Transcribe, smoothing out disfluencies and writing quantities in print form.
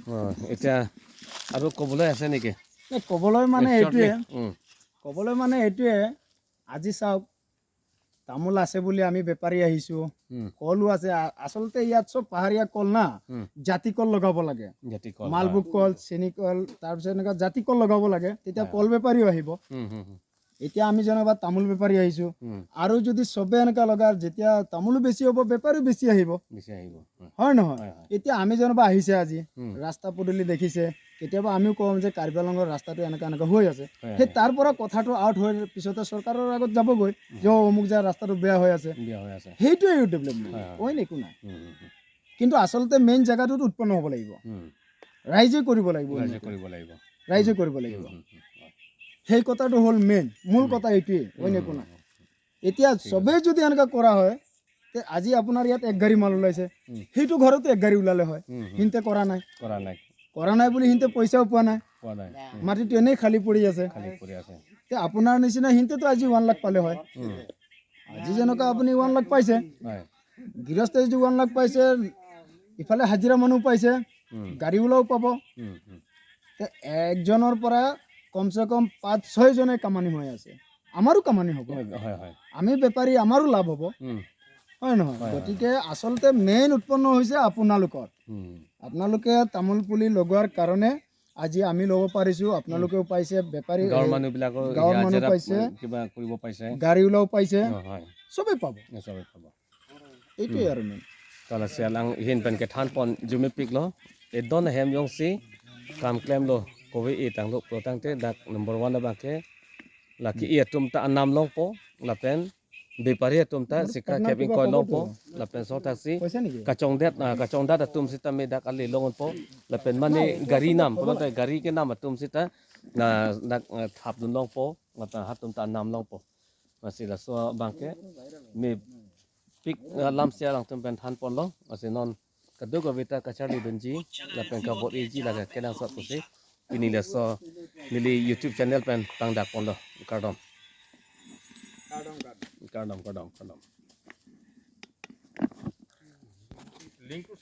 অঁ, এতিয়া আৰু ক'বলৈ আছে নেকি? ক'বলৈ মানে Shortly? এইটোৱে, ক'বলৈ মানে এইটোৱে, আজি চাওক, তামোল আছে বুলি আমি বেপাৰী আহিছোঁ, কলো আছে। আচলতে ইয়াত চব পাহাৰীয়া কল না, জাতি কল লগাব লাগে। জাতি কল। মালভোগ কল, চেনি কল, তাৰপিছত এনেকুৱা জাতি কল লগাব লাগে, তেতিয়া কল বেপাৰীও আহিব। উম, হুম, হুম, এতিয়া আমি যেনিবা তামোল বেপাৰী আহিছোঁ, আৰু যদি চবে এনেকুৱা লগায়, যেতিয়া তামোলো বেছি হ'ব, বেপাৰীও বেছি আহিব। বেছি আহিব। হয় নহয়? হয়, হয়। এতিয়া আমি যেনিবা আহিছে আজি, ৰাস্তা পদূলি দেখিছে, কেতিয়াবা আমিও কওঁ যে কাৰ্বি আংলঙৰ ৰাস্তাটো এনেকুৱা এনেকুৱা হৈ আছে। সেই তাৰ পৰা কথাটো আউট হৈ পিছতে চৰকাৰৰ আগত যাবগৈ যে অ, অমুক জেগাৰ ৰাস্তাটো বেয়া হৈ আছে। বেয়া হৈ আছে। সেইটোৱে ডেভেলপমেণ্ট, হয়, হয়। অইন একো নাই। উম, উম, উম, কিন্তু আচলতে মেইন জেগাটোত উৎপন্ন হ'ব লাগিব, ৰাইজে কৰিব লাগিব ৰাইজে উন্নতি। কৰিব লাগিব। ৰাইজে কৰিব লাগিব। উম, উম, হয়। সেই কথাটো হ'ল মেইন, মূল কথা এইটোৱে, অইন একো নাই। এতিয়া চবেই যদি এনেকুৱা কৰা হয় তে, আজি আপোনাৰ ইয়াত এক গাড়ী মাল ওলাইছে, সেইটো ঘৰতো এক গাড়ী ওলালে হয়। উম, হুম, সিহঁতে কৰা নাই। কৰা নাই। কৰা নাই বুলি সিহঁতে পইচাও পোৱা নাই। পোৱা নাই। মাটিটো এনেই খালী পৰি আছে। খালী পৰি আছে। তে আপোনাৰ নিচিনা সিহঁতেতো আজি 1 লাখ পালে হয়। আজি যেনেকুৱা আপুনি 1 লাখ পাইছে, গৃহস্থে যদি 1 লাখ পাইছে, ইফালে হাজিৰা মানুহ পাইছে, গাড়ী ওলাও পাব। উম, উম, তে একজনৰ পৰা কমচে কম পাঁচ ছয়জনে কামানি হৈ আছে, আমাৰো কামানি হ'ব। হয় হয় আমি বেপাৰী, আমাৰো লাভ হ'ব। হয় নহয়? হয়। গতিকে আচলতে মেইন উৎপন্ন হৈছে আপোনালোকৰ। আপোনালোকে তামোল পুলি লগোৱাৰ কাৰণে আজি আমি ল'ব পাৰিছোঁ, আপোনালোকেও পাইছে, বেপাৰী গাঁৱৰ মানুহবিলাকৰ গাঁৱৰ মানুহ হাজিৰা পাইছে। কিবা কৰিব পাইছে। গাড়ী ওলাও পাইছে। অ, হয়। চবেই পাব। চবেই পাব। এইটোৱে আৰু main. Kala sia lang hin pen ke than pon jumi pik lo e don hem yong si kam klem lo ko vi e tang lo pro tang te dak number 1 la ba ke la ki e tum ta anam long po la pen bepari tum ta sika kevin koi long po la pen so taxi কৈছে নেকি? Kachong det kachong dat tum sita me dak ali long po la pen mane gari nam po ta gari ke nam tum sita na dak thap dun long po la ta hat tum ta nam long po ma si la so bang ke me pik lam sia lang tum pen than pon lo ase non kadu ko vita kachari benji la pen ka bot eji la ka kelang sot ko se ini la so nili YouTube channel pen tang dak pon lo kardom kardom kardom kardom.